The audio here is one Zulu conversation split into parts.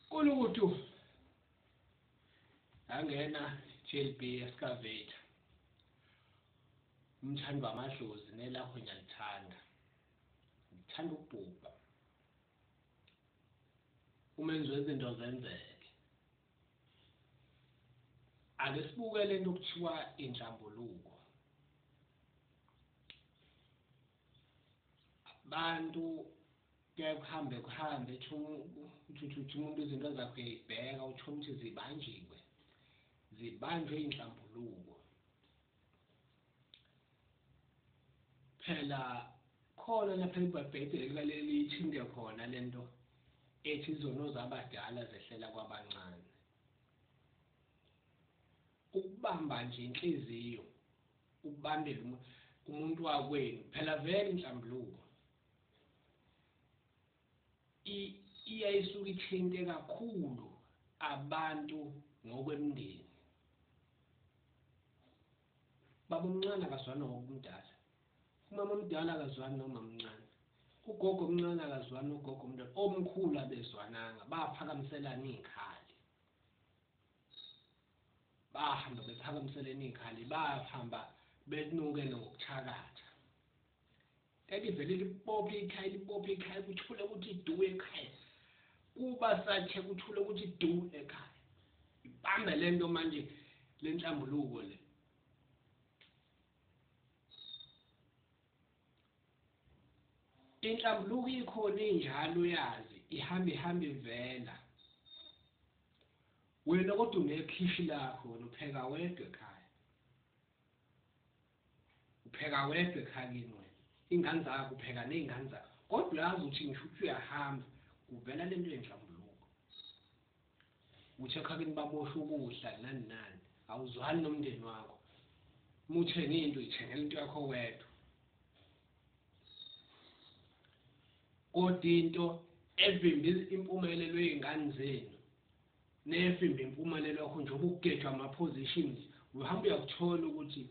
Kulukutu yangena JLB excavator. Umthandi wamadlozi nelakho ngiyalithanda. Ngithanda ukubhubha. Umenzi wezinto zenzeke. Ake sibuke lento okuthiwa inhlambuluko. Abantu kuyaye kuhambe kuhambe uthi umuntu izinto zakhe uyayibheka uthole ukuthi zibanjiwe, zibanjwe inhlambuluko. Phela khona lapha iBhayibheli lithinte khona lento ethi izono zabadala zehlela kwabancane. Ukubamba nje inhliziyo ukubambela umuntu wakwenu phela vele inhlambuluko iyayisuka ithinte kakhulu abantu ngokwemndeni. Baba omncane akazwani nokumdala, umama omdala akazwani nomama omncane, ugogo omncane akazwani nogogo omdala, omkhulu abezwananga, baphakamiselana iy'khali, bahamba bephakamiselene iy'khali, bahamba benukene ngokuthakatha. Lalivele libophe ikhaya, libophe ikhaya, kuthule ukuthi du ekhaya. Kuba sathe kuthule ukuthi du ekhaya. Ibambe lento manje lenhlambuluko le. Inhlambuluko ikhona injalo uyazi, ihamba ihamba ivela. Wena kodwa unekhishi lakho wena upheka wedwa ekhaya. Upheka wedwa ekhaya kini wena. Ingane zakho upheka ney'ngane zakho. Kodwa uyazi ukuthi ngisho ukuthi uyahamba kuvela lento yenhlambuluko. Uthi ekhaya kini babosha ukudla nani nani. Awuzwani nomndeni wakho. Uma uthenga into uyithengela into yakho wedwa. Kodwa into evimba impumelelo yey'ngane zenu nevimba impumelelo yakho njengoba ukugejwa ama-positions, uhamba uyakuthola ukuthi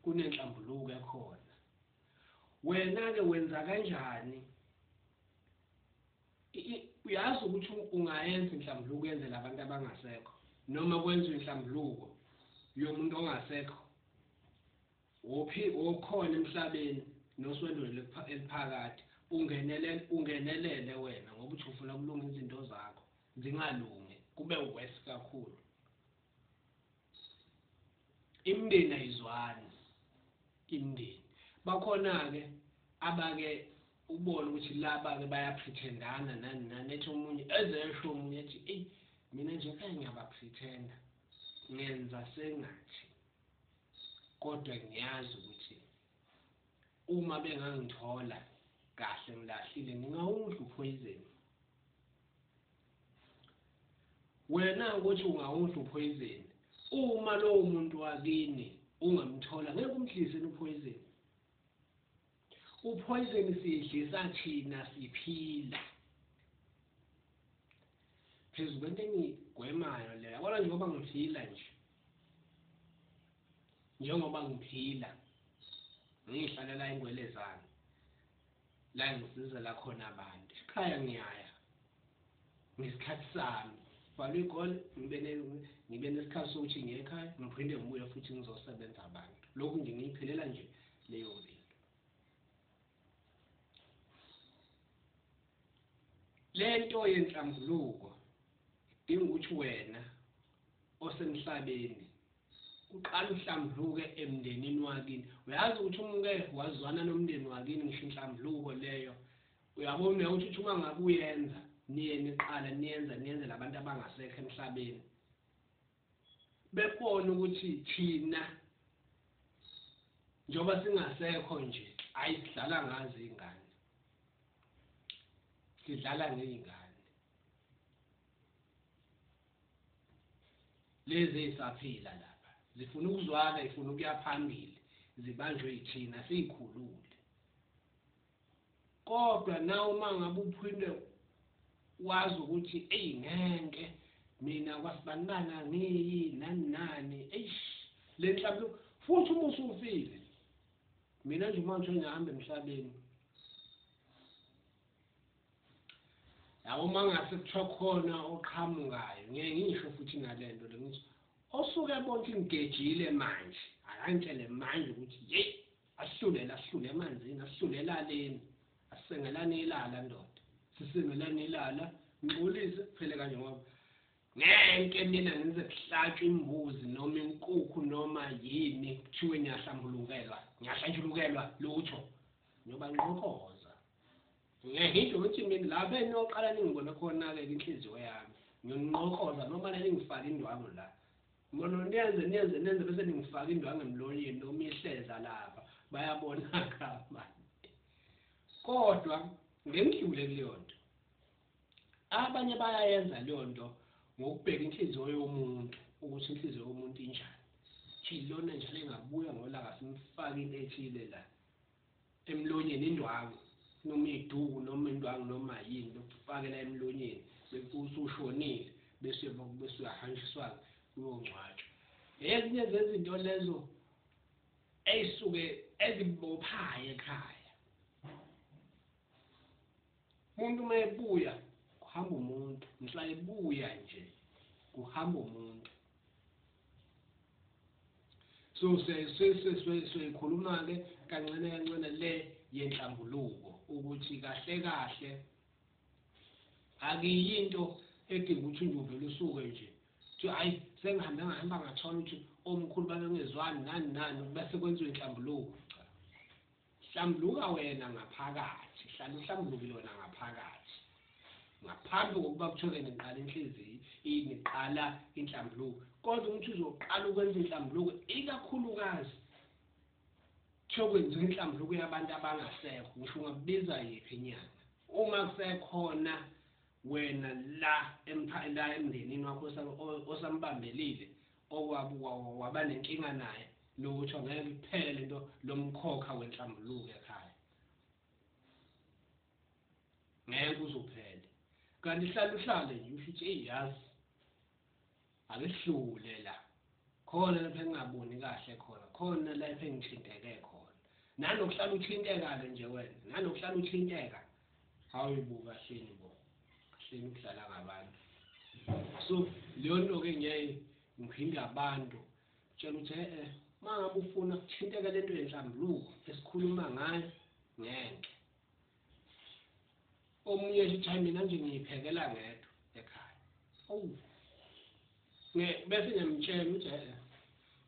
kunenhlambuluko ekhona. Wena-ke wenza kanjani? Uyazi ukuthi ungayenza inhlambuluko uyenzela abantu abangasekho noma kwenziwe inhlambuluko yomuntu ongasekho wophi okhona emhlabeni noswendweni eliphakade, ungenelele ungenelele wena ngoba uthi ufuna kulunga izinto zakho zingalungi kube worse kakhulu. Imindeni ayizwani, imindeni bakhona-ke abake ubone ukuthi laba-ke bayaprethendana nani nani, ethi omunye ezesho omunye ethi eyi mina nje ekhaya ngiyabapretenda ngenza sengathi, kodwa ngiyazi ukuthi uma bengangithola kahle ngilahlile ngingawudla uphoyizeni. Wena ukuthi ungawudla uphoyizeni uma lowo muntu wakini ungamthola ngeke umdlise uphoyizeni. Uphoyizeni siyidlisa thina siphila phezu kwento engiyigwemayo le. Yabona njengoba ngiphila nje, njengoba ngiphila ngihlalela ingwelezane la ngisizela khona abantu ekhaya, ngiyaya ngesikhathi sami valwe igole, ngibe nesikhathi sokuthi ngiye ekhaya ngiphinde ngibuye futhi ngizosebenza abantu. Lokhu nje ngiyiphilela nje leyo mpilo. Lento yenhlambuluko idinga ukuthi wena osemhlabeni uqale uhlambuluke emndenini wakini. Uyazi ukuthi uma uke wazwana nomndeni wakini ngisho inhlambuluko leyo, uyabona ukuthi uma ngabe uyenza niye niqala niyenza niyenzela abantu abangasekho emhlabeni, bebone ukuthi thina njengoba singasekho nje ayi sidlala ngazo iy'ngane, sidlala ngey'ngane lezi ezisaphila lapha, zifuna ukuzwana, zifuna ukuya phambili, zibanjwe yithina siyikhulule. Kodwa nawe uma ngabe uphinde wazi ukuthi eyi ngeke mina kwasibanibani angiyi nani nani, eish le nhlambuluko futhi uma usufile. Mina nje uma ngithiwa ngiyahamba emhlabeni, Yabo uma ngase kuthiwa khona oqhamukayo, ngeke ngisho futhi nalento le ngithi osuke ebona ukuthi ngigejile manje, akangitshele manje ukuthi yeyi asihlulele, asihlule emanzini, asihlule elaleni, asisengelane ilala ndoda, sisengelane ilala, ngixolise kuphele kanje ngoba ngeke mina ngize kuhlatshwe imbuzi noma inkukhu noma yini kuthiwe ngiyahlambulukelwa, ngiyahlanjulukelwa lutho, ngiyoba nqokoza. Ngeke ngisho ukuthi mina lapha eniyoqala ningibone khona-ke inhliziyo yami, ngiyonqokoza noma ningifake indwangu la. Ngono niyenze niyenze nenze bese ningifaka indwangu emlonyeni noma ihleza lapha, bayabona-ke abantu. Kodwa ngengidlule kuleyo nto. Abanye bayayenza leyo nto ngokubheka inhliziyo yomuntu ukuthi inhliziyo yomuntu injani. Thi lona njalo engabuya ngolaka simfake into ethile la emlonyeni, indwangu noma iduku noma indwangu noma yini lokufakela emlonyeni usushonile bese bese uyahanjiswa uyongcwatshwa. Ezinye zezinto lezo ey'suke ezibophayo ekhaya. Umuntu uma ebuya kuhamba umuntu, mhla ebuya nje kuhamba umuntu. So siyayikhuluma-ke kancane kancane le yenhlambuluko ukuthi kahle kahle akuyinto edinga ukuthi nje uvele usuke nje kuthiwa hhayi sengihambe ngahamba ngathola ukuthi omkhulu babengezwani nani nani bese kwenziwa inhlambuluko. Cha, hlambuluka wena ngaphakathi, hlala uhlambulukile wena ngaphakathi ngaphambi kokuba kuthiwe niqala inhliziyo, niqala inhlambuluko. Kodwa ukuthi uzoqala ukwenza inhlambuluko ikakhulukazi kuthiwe kwenziwa inhlambuluko yabantu abangasekho, ngisho ungabiza yiphi inyanga, uma kusekhona wena la la emndenini wakho osambambelile waba nenkinga naye, lutho ngeke kuphele lento lomkhokha wenhlambuluko ekhaya, ngeke uzophele. Kanti hlala uhlale nje usho ukuthi eyi yazi ake sihlule la, khona lapha engingaboni kahle khona, khona lapha engithinteke khona. Nanokuhlala uthinteka-ke nje wena, nanokuhlala uthinteka, awuyibuka kahleni bo, kahleni ukudlala ngabantu. So leyo nto-ke ngiyaye ngiphinde abantu tshela ukuthi uma ngabe ufuna kuthinteka lento yenhlambuluko esikhuluma ngayo ngeke. Omunye ethi hayi mina nje ngiyiphekela ngedwa ekhaya. Owu, bese ngiyamtshela ukuthi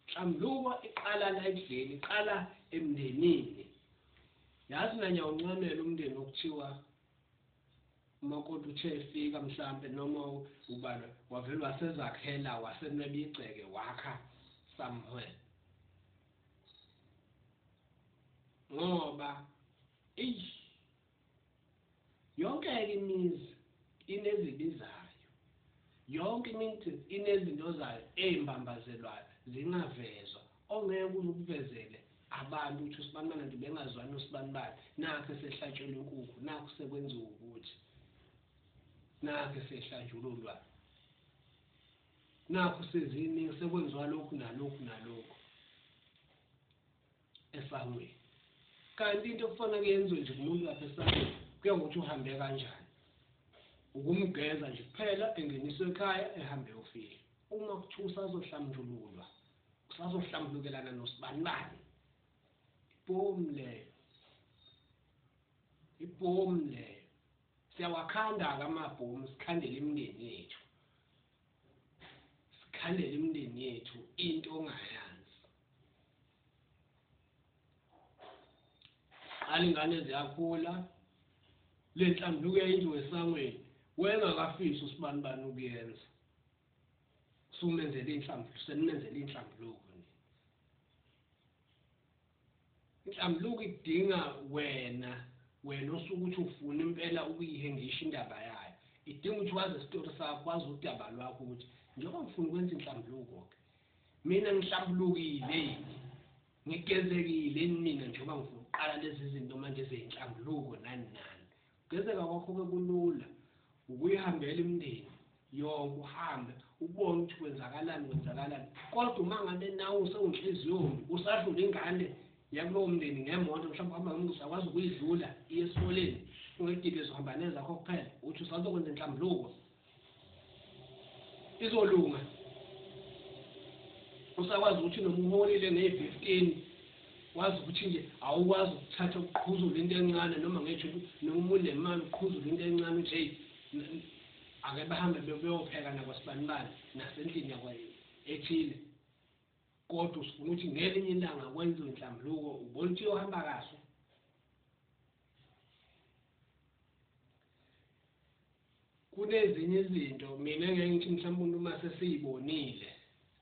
nhlambuluko iqala la ekudleni, iqala emndenini. Yazi mina ngiyawuncamela umndeni okuthiwa umakoti uthe efika mhlampe noma ubani wavele wasezakhela wasenweba igceke wakha somewhere, ngoba eish yonke imizi inezibizayo, yonke imizi inezinto zayo ey'mbambazelwayo zingavezwa, ongeke uze ukuvezele abantu ukuthi usibanibani nje bengazwani usibanibani, nakho sehlatshelwa inkukhu, nakho sekwenziwa ukuthi, nakho sehlanjululwa, nakho seziningi sekwenziwa lokhu nalokhu nalokhu esangweni. Kanti into okufanele yenziwe nje kumuntu lapha esangweni kuya ngokuthi uhambe kanjani, ukumgeza nje kuphela engeniswe ekhaya ehambe eyofika. Uma kuthiwa usazohlamjululwa, usazohlambulukelana nosibanibani, ibhomu leyo, ibhomu leyo. Siyawakhanda-ke amabhomu, sikhandele imindeni yethu, sikhandele imindeni yethu into ongayazi. Qala ingane ziyakhula, le nhlambuluko yayinziwe esangweni, wayengakafisi usibanibani ukuyenza, usumenzele inhlambuluko, senimenzele inhlambuluko nje. Inhlambuluko idinga wena, wena osuke ukuthi ufuna impela ukuyihengisha indaba yayo. Idinga ukuthi wazi isitori sakho, wazi udaba lwakho ukuthi njengoba ngifuna ukwenza inhlambuluko-ke, mina ngihlambulukile yini, ngigezekile yini mina njengoba ngifuna ukuqala lezi zinto manje zeyinhlambuluko nani nani. Kugezeka kwakho-ke kulula, ukuyihambela imindeni yonke, uhambe ubone ukuthi kwenzakalani kwenzakalani. Kodwa uma ngabe nawe usewunhliziyo mbi, usadlula ingane yakulowo mndeni ngemoto, mhlawumbe uhamba ngemoto usakwazi ukuyidlula iye esikoleni, Ungedibhizi uhamba nezakho kuphela, uthi usazokwenza inhlambuluko izolunga. Usakwazi ukuthi noma uholile nge-15 wazi ukuthi nje awukwazi ukuthatha ukuqhuzula into encane, noma ngisho noma unemali uqhuzula into encane nje, ake bahambe beyopheka nakwasibanibani nasendlini yakwa ethile. Kodwa usifuna ukuthi ngelinye ilanga kwenziwe inhlambuluko, ubona ukuthi iyohamba kahle. Kunezinye izinto mina engeke ngithi mhlawumbe umuntu uma sesiyibonile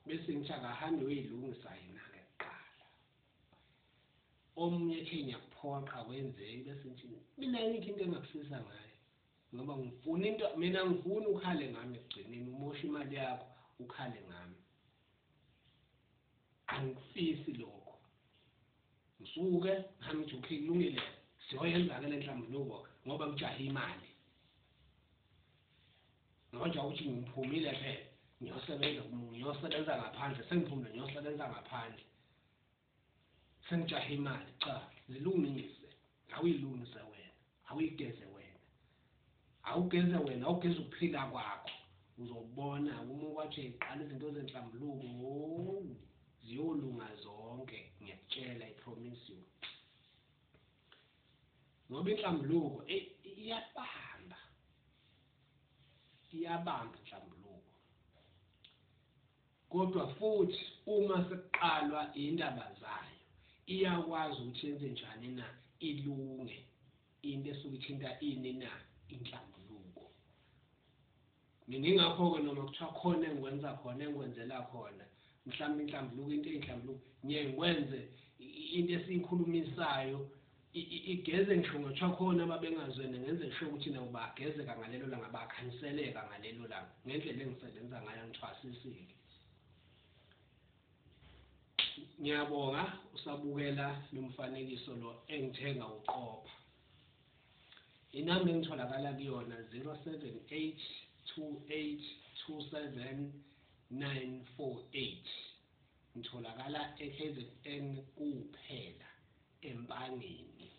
bese ngithi akahambe uyilungisa yena-ke kuqala. Omunye ethi ngiyakuphoqa kwenzeki, bese ngithi mina ayikho into engakusiza ngayo, ngoba ngifuna into, mina ngifuna ukhale ngami ekugcineni, umoshe imali yakho ukhale ngami. Angifisi lokho. Ngisuke ngihambe ngithi okay kulungile, siyoyenza-ke le nhlambuluko ngoba ngijahe imali. Ngoba nje ukuthi ngiphumile phela ngiyosebenza, ngiyosebenza ngaphandle, sengiphumile ngiyosebenza ngaphandle, sengijahe imali. Cha, zilungise, awuyilungise wena, awuyigeze wena, awugeze wena, awugeze ukuphila kwakho. Uzobona uma kwathi iqala izinto zenhlambuluko ziyolunga zonke, ngiyakutshela, I promise you. Ngoba inhlambuluko iyabamba, iyabamba inhlambuluko. Kodwa futhi uma sekuqalwa indaba zayo iyakwazi ukuthi yenze njani na, ilunge into esuke ithinta ini na, inhlambuluko. Mina ingakho-ke noma kuthiwa khona engikwenza khona, engikwenzela khona, mhlawumbe inhlambuluko, into eyinhlambuluko ngiye ngikwenze into esiyikhulumisayo igeze, ngisho ngathiwa khona ababengazwene, ngenze ngisho ukuthi nabo bagezeka ngalelo langa, bakhanyiseleka ngalelo langa ngendlela engisebenza ngayo, ngithwasisile. Ngiyabonga usabukela lo mfanekiso lo engithe ngawuqopha. Inamba engitholakala kuyona 078 28 27 948. Ngitholakala e-KZN kuphela, eMpangeni.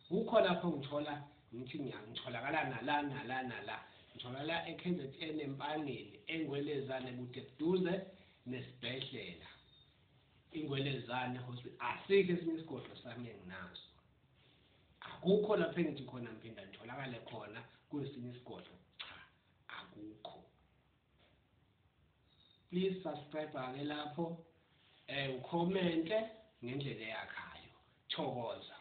Kukho lapho ngithola ngithi ngitholakala nala nala nala. Ngitholakala e-KZN eMpangeni, eNgwelezane, kude kuduze nesibhedlela iNgwelezane Hospital. Asikho esinye isigodlo sami enginaso, akukho lapho engithi khona ngiphinda ngitholakale khona kwesinye isigodlo, cha, akukho. Please subscribe ke lapho, ukhomente ngendlela eyakhayo. Thokoza.